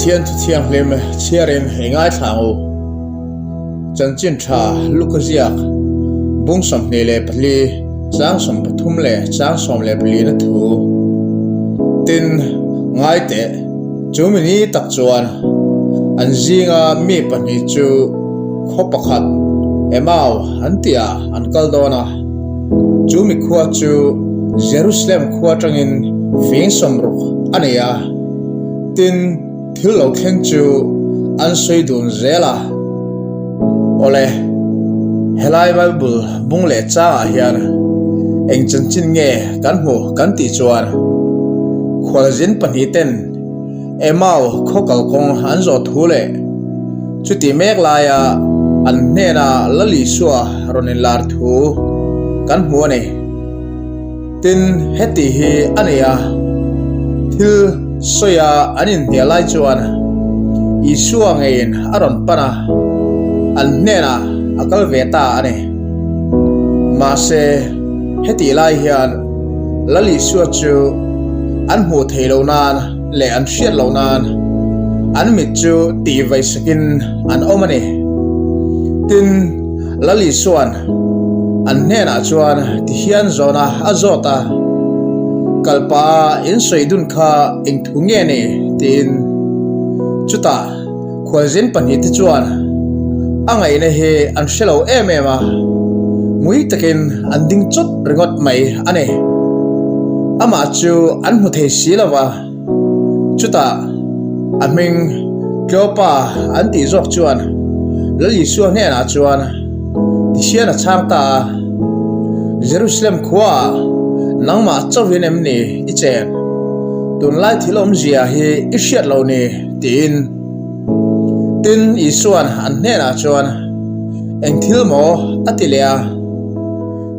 Pathian Thu Thianghlim chhiarin i ngaithla ang u. Chanchin tha Luka ziak bung 24, chang 33 leh chang 14 a thu. Tin, ngai teh, chu mi ni tak chuan an zinga mi pahnih chu khaw pakhat Emau an tihah an kal dawn a. Chu mi khua chu Jerusalem khua atangin fing 60 a nei a. Tin, thil lo thleng chu an sawi dun zel a. Awle, helai Bible bung leh changah hian eng chanchin nge kan hmu kan tih chuan khualzin pahnih ten Emau khaw kalkawng an zawh thu leh chuti mek laia an hnena Lal Isua rawn inlar thu kan hmu a ni. Tin, heti hi a ni a, thil sawia an inhnial lai chuan Isua ngeiin a rawn pan a, an hnenah a kal ve ta a ni. Mahse, hetih lai hian Lal Isua chu an hmuh theih loh nan leh an hriat loh nan an mit chu tih vaisakin an awm a ni. Tin, Lal Isua'n an hnenah chuan tihian zawhna a zawt a, Kalpa a in sawi dun kha eng thu nge ni? tiin. Chutah khualzin pahnihte chuan a ngaihna hi an hre lo em em a, ngui takin an ding chawt ringawt mai a ni. Amah chu an hmu thei si lo va. Chutah a hming Kleopa an tih zawk chuan Lal Isua hnenah chuan Tihian a chhang ta a, Jerusalem khuaah nangmah chauhin em ni i chen? Tunlai thil awmzia hi i hriat lo ni? tiin. Tin, Isua'n an hnenah chuan, Eng thil maw? a ti leh a.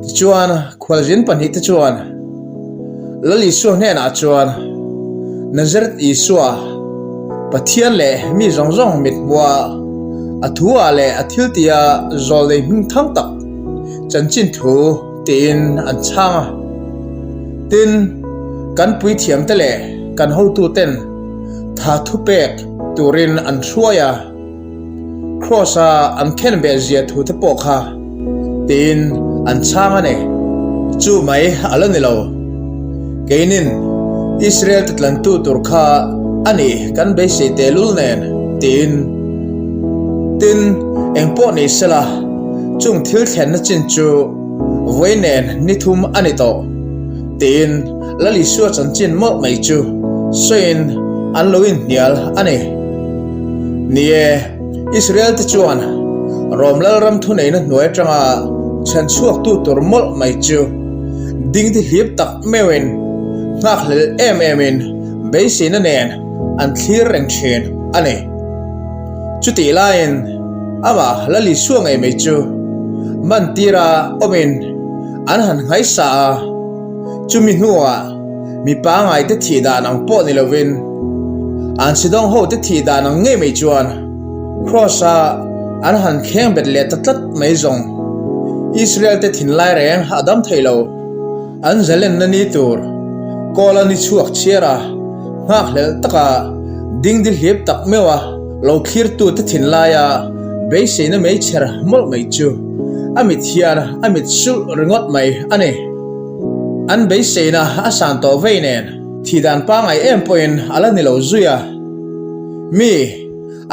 Tichuan, khualzin pahnihte chuan, Lal Isua hnenah chuan, Nazareth Isua, Pathian leh mi zawng zawng mit hmuha a thu-ah leh a thiltiha zawlnei hming thang tak chanchin thu tiin an chhang a. Tin, kan puithiamte leh kan hotuten tha thupek turin an hruai a. Kraws-a an khen beh zia thu te pawh kha tiin an chhang a ni. Chu mai a la ni lo. Keinin Israel te tlantu tur kha a ni kan beisei tehlul nen tiin. Tin, eng pawh ni sela, chung thil thlenna chin chu vawi nen ni thum a ni tawh tiin Lal Isua chanchin mawlh mai chu sawiin an lo inhnial a ni. Ni e, Israel te chuan Rom Lalram thuneihna hnuai atanga chhan chhuaktu tur mawlh mai chu dingti hlip tak meuhin nghakhlel em emin beiseina nen an thlir reng thin a ni. Chutih laiin amah Lal Isua ngei mai chu mantira awmin an han nghaisa a, Chumi hnuah mi pangaite thih dan ang pawh ni lovin an sidawng hote thih dan ang ngei mai chuan Kraws-a an han kheng bet leh ta tlat mai zawng. Israel-te thinlai reng a dam thei lo. An zalenna ni tur Kawla ni chhuak chhiar a, nghakhlelh taka dingdi hlip tak meuh a lo thlirtute thinlaia beiseina meichher mawlh mai chu a mit hian a mit sulh ringawt mai a ni. An beiseina a san tawh vei nen thih dan pangai em pawhin a la ni lo zui a. Mi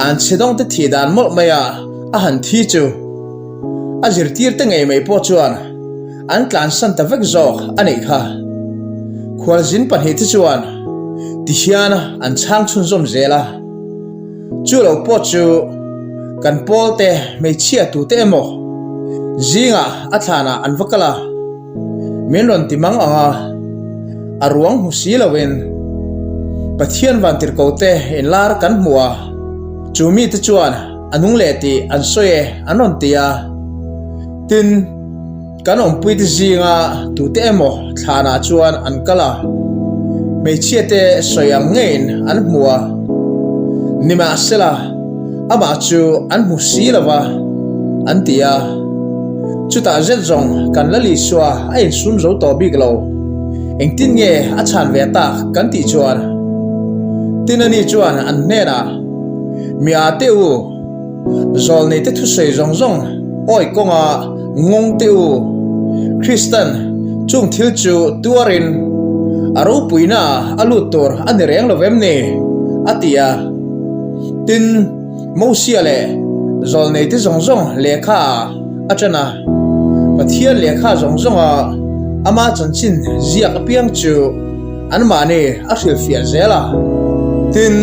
an chhe dawngte thih dan mawlh mai a a han thi chu a zirtirte ngei mai pawh chuan an tlansan ta vek zawk a nih kha. Khualzin pahnihte chuan tihian an chhang chhunzawm zel a. Chu lo pawh chu kan pawlte hmeichhia tute emaw zingah a thlanah an va kal a, min rawn ti mang ang a, a ruang hmu si loin Pathian vantirhkote inlar kan hmu a, chu mite chuan a nung leh tih an sawi e an rawn ti a. Tin. Kan awmpuite zinga tute emaw thlanah chuan an kal a, hmeichhiate sawi ang ngeiin an hmu a. Nimahsela, amah chu an hmu si lo va, an ti a. Chutah zet zawng kan Lal Isua a insum zo tawh bik lo. Engtin nge a chhan ve tak kan tih chuan? Tin ani chuan an hnenah. Mi â teh u, zawlneite thusawi zawng zawng awi kawnga ngawng teh u, Kristan chung thil chu tuarin a ropuina a lut tur a ni reng lo vem ni? a ti a. Tin, Mosia leh zawlneite zawng zawng lehkha a ṭan a, Pathian lehkha zawng zawnga ama chanchin ziak apiang chu anmahni a hrilhfiah zel a. Tin,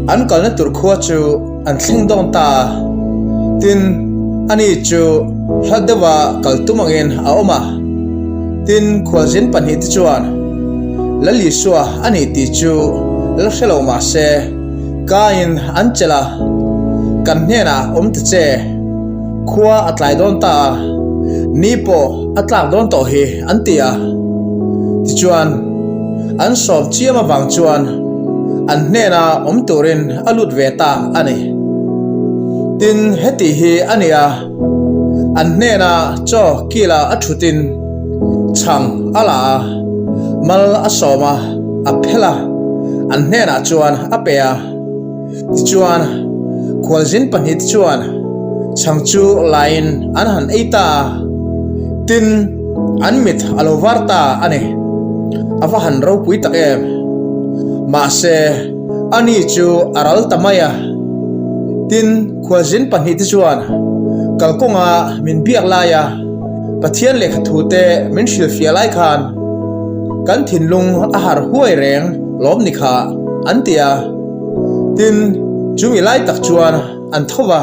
an kalna tur khua chu an thleng dawn ta a. Tin, ani chu hla deuha kal tum angin a awm a. Tin, khualzin pahnihte chuan Lal Isua a nih tih chu la hre lo mah se, Kaiin an chelh a, Kan hnenah awm ta che, khua a tlai dawn ta a, ni pawh a tlak dawn tawh hi an ti a. Tichuan, an sawm chiam avang chuan an hnena awm turin a lut ve ta a ni. Tin, heti hi a ni a, an hnena chaw kila a thutin chhang a la a, mal a sawm a, a phel a, an hnenah chuan a pe a. Tichuan, khualzin pahnihte chuan chhang chu laiin an han ei ta a, tin, an mit a lo var ta a ni. A va han ropui tak em! Mahse, ani chu a ral ta mai a. Tin, khualzin pahnihte chuan kalkawnga min biak laia Pathian lehkha thute min hrilhfiah lai khan kan thinlung a har huai reng lawm ni kha an ti a. Tin, chumi lai tak chuan an tho va,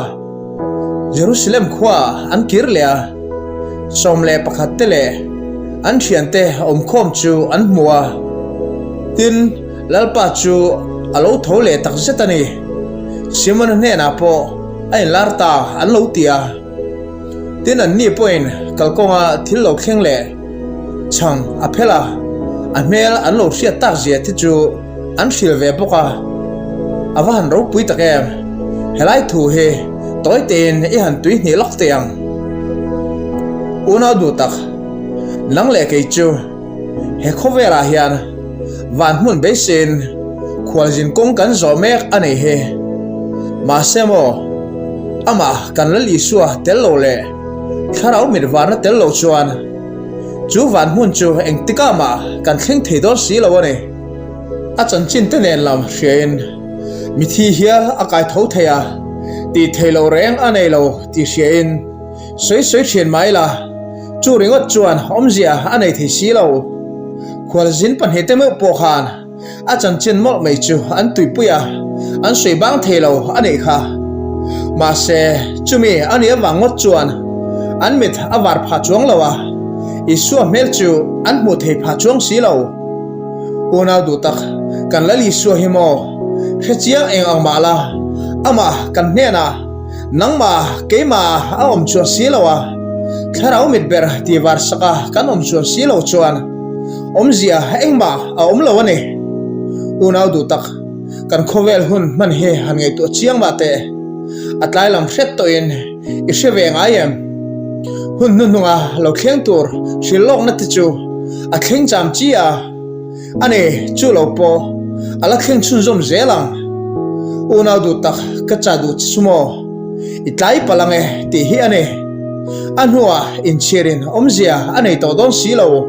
Jerusalem khuaah an kir leh a, 11 te leh an thiante awmkhawm chu an hmu a. Tin, Lalpa chu a lo tho leh tak zet a ni, Simona hnenah pawh a inlar ta an lo ti a. Tin, anni pawhin kalkawnga thil lo thleng leh chhang a phel a, a hmel an lo hriat tak zia te chu an hrilh ve bawk a, a va han ropui tak em! Helai thu hi tawi tein i han tui hnih lawk teh ang. Unau duh tak, nang leh kei chu he khawvelah hian van hmun beiseiin khualzin kawng kan zawh mek a nih hi. Mahse maw, amah kan Lal Isua tel lo leh thlarau mit varna tel lo chuan chu van hmun chu engtikah mah kan thleng thei dawn si lo a ni. A chanchin te nen lam hriain mithi hial a kai tho thei a, tih thei lo reng a nei lo tih hriain sawi sawi thin mai la, chu ringawt chuan awmzia a nei thei si lo. Khualzin pahnihte meuh pawh khan a chanchin mawlh mai chu an tuipui a, an sawi bang thei lo a nih kha. Mahse, chumi a nih avang ngawt chuan an mit a var phah chuang lo a, Isua hmel chu an hmuh thei phah chuang si lo. Unau duh tak, kan Lal Isua hi maw? Hre chiang eng ang mah la, amah kan hnenah, nangmah, keimah a awm chuan si lo a, thlarau mit ber ti var saka kan awm chuan si lo chuan awmzia engmah a awm lo a ni. Unau duh tak, kan khawvel hun hman hi han ngaihtuah chiang mah teh. A tlai lam hret tawhin i hre ve ngai em? Hun hnuhnunga lo thleng tur hrilh lawkna te chu a thleng cham chi a, a ni chu lo pawh a la thleng chhunzawm zel ang. Unau duh tak ka chah duh che chu maw? I tlai palh ang e tih hi a ni. A hnuah inchhirin awmzia a nei tawh dawn si lo.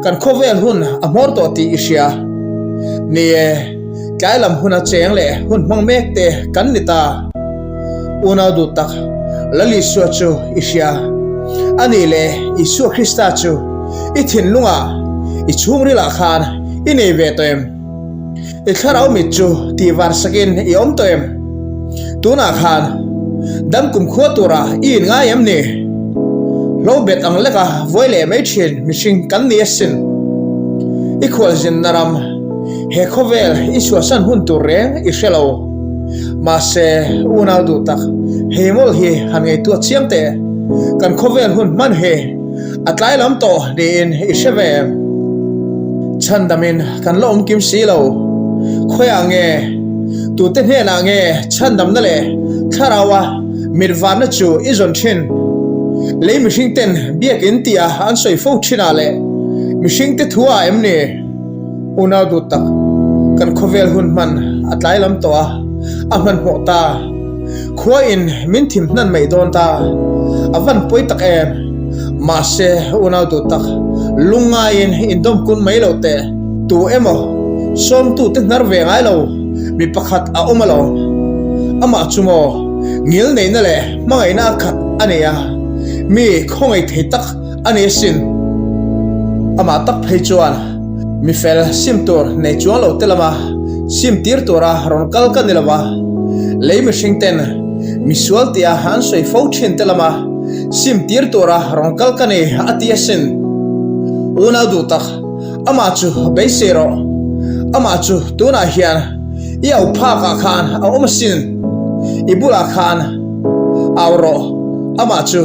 Kan khawvel hun a hmawr tawh tih i hria. Ni e, tlai lam huna cheng leh hun hmang mek te kan ni ta. Unau duh tak, Lal Isua chu i hria. A nih leh Isua Krista chu i thinlungah, i chhungrilah khan i nei ve tawh em? I thlarau mit chu tihvar sakin i awm tawh em? Tunah khan dam kumkhua turah i inngai em ni? Hlo bet ang leka vuai leh mai thin mihring kan ni asin. I khualzinna ram, he khawvel i chhuahsan hun tur reng i hre lo. Mahse, unau duh tak, hei mawlh hi han ngaihtuah chiang teh. Kan khawvel hun hman hi a tlai lam tawh niin i hre ve em? Chhandamin kan la awm kim si lo. Khawiah nge? Tute hnenah nge chhandamna leh thlaraua mitvarna chu i zawn thin? Lei mihringten biakin tia an sawi fo thinah leh mihringte thu ah em ni? Unau duh tak, kan khawvel hun hman a tlai lam tawh a. A hmanhmawh ta. Khua in min thim hnan mai dawn ta. A van pawi tak em. Mahse, unau duh tak, lungngaiin indawm kun mai lo teh. Tu emaw, sawmtute hnar ve ngai lo mi pakhat a awm alawm. Amah chu maw, ngil neihna leh hmangaihna a khat a nei a, mi khawngaih thei tak a ni asin. Amah tak phei chuan mi fel sim tur nei chuang lo te lama sim tir tura rawn kal ka ni lo va, lei mihring ten mi sual tia an sawi fo thin te lama sim tir tura rawn kal ka ni a ti asin. Unau duh tak, amah chu beisei rawh. Amah chu tunah hian i au phakah khan a awm asin. I bulah khan au rawh, amah chu.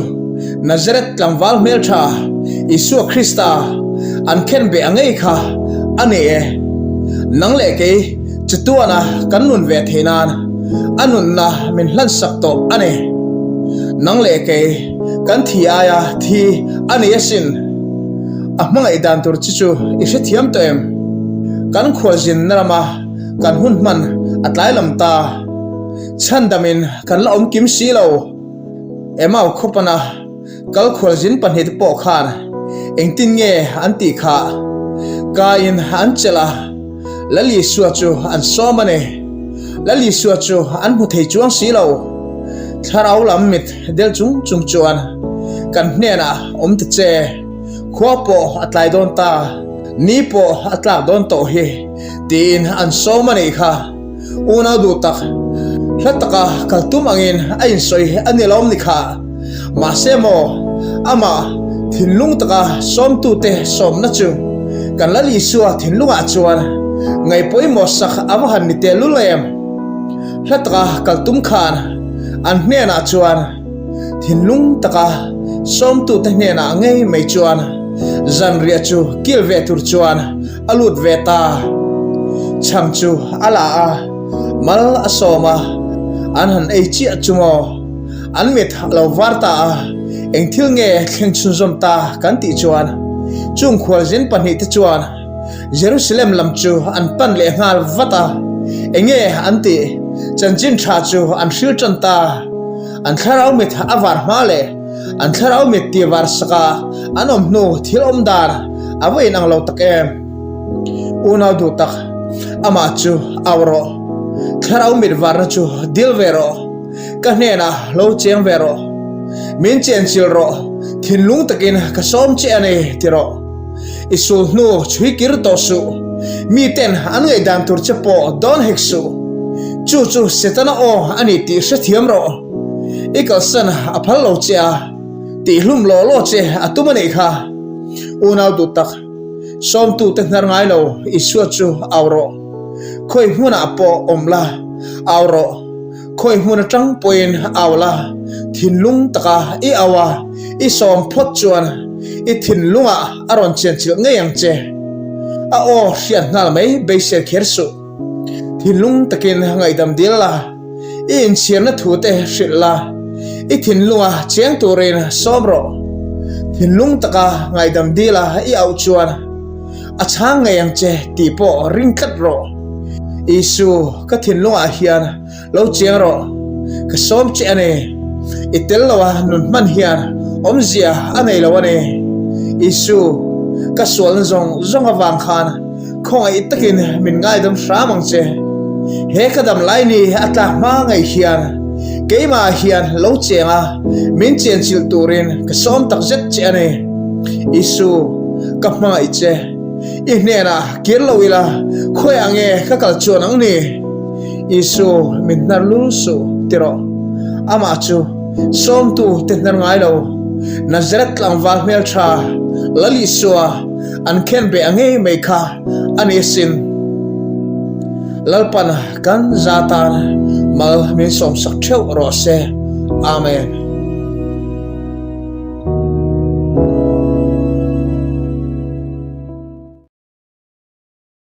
Nazareth tlangval hmeltha Isua Krista an khenbeh a ngei kha a ni e. Nang leh kei chatuana kan nun ve thei nan a nunna min hlansak tawh a ni. Nang leh kei kan thi aia thi a ni asin. A hmangaih dan tur chi chu i hrethiam tawh em? Kan khualzinna lama kan hun hman a tlai lam ta. Chhandamin kan la awm kim si lo. Emau khawpana kal khualzin pahnihte pawh khan engtin nge an tih kha? Kaiin an chelh a, Lal Isua chu an sawm a ni. Lal Isua chu an hmu thei chuang si lo. Thlarau lam mit del chung chung chuan kan hnenah awm ta che, khua pawh a tlai dawn ta, ni pawh a tlak dawn tawh hi tiin an sawm a nih kha. Unau duh tak, hla taka kal tum angin a insawi a ni lawm ni kha. Mahse maw, amah thinlung taka sawmtute sawmna chu kan Lal Isua thinlungah chuan ngaihpawimawh sak a va han ni tehlul em? Hla taka kal tum khan an hnenah chuan thinlung taka sawmtute hnenah ngei mai chuan zanriah chu kil ve tur chuan A lut ve ta. Chhang chu a la a, mal a sawm a, an han ei chiah chu maw? An mit a lo var ta a, eng thil nge thleng chhunzawm ta kan tih chuan chung khualzin pahnihte chuan Jerusalem lam chu an pan leh nghal vat a, enge an tih chanchin tha chu an hril tan ta. An thlarau mit a var hma leh an thlarau mit ti var sak a, an awm hnu thil awm dan a va inang lo tak em? Unau duh tak, amah chu au rawh. Thlarau mit varna chu dil ve rawh. Ka hnenah lo cheng ve rawh. Min chenchil rawh, thinlung takin ka sawm che a ni ti rawh. I sul hnu chhui kir tawh suh. Miten an ngaihdan tur che pawh dawn hek suh. Chu chu Setana aw a ni tih hrethiam rawh. I kalsan a phal lo che a. Tihhlum law law che a tum a nih kha. Unau duh tak, sawmtute hnar ngai lo Isua chu au rawh. Khawi hmunah pawh awm la, au rawh. Khawi hmun atang pawhin au la, thinlung taka i au a, i sawm phawt chuan i thinlungah a rawn chianchilh ngei ang che. A aw hriat nghal mai beisei kher suh. Thinlung takin ngaihdam dil la, i inchhirna thute hrilh la, i thinlunga cheng turin sawm rawh. Thinlung taka ngaihdam dila i auh chuan a chhang ngei ang che tih pawh ring tlat rawh. Isu, ka thinlungah hian Lo chiang rawh, ka sawm che a ni. I tel lo a nun hman hian awmzia a nei lo a ni. Isu, ka sualna zawng zawng avang khan khawngaih takin min ngaidam hram ang che. He ka dam lai ni a tlak hma ngei hian keimah hian lo cheng a, min chenchilh turin ka sawm tak zet che a ni. Isu, ka hmangaih che. I hnenah kir lo ila khawiah nge ka kal chuan ang ni? Isu min hnar lul suh ti rawh. Amah chu sawmtu te hnar ngai lo. Nazareth tlangval hmeltha Lal Isua an khenbeh a ngei mai kha a ni asin. Lalpan kan za tan mal min sawmsak theuh rawh se. Amen.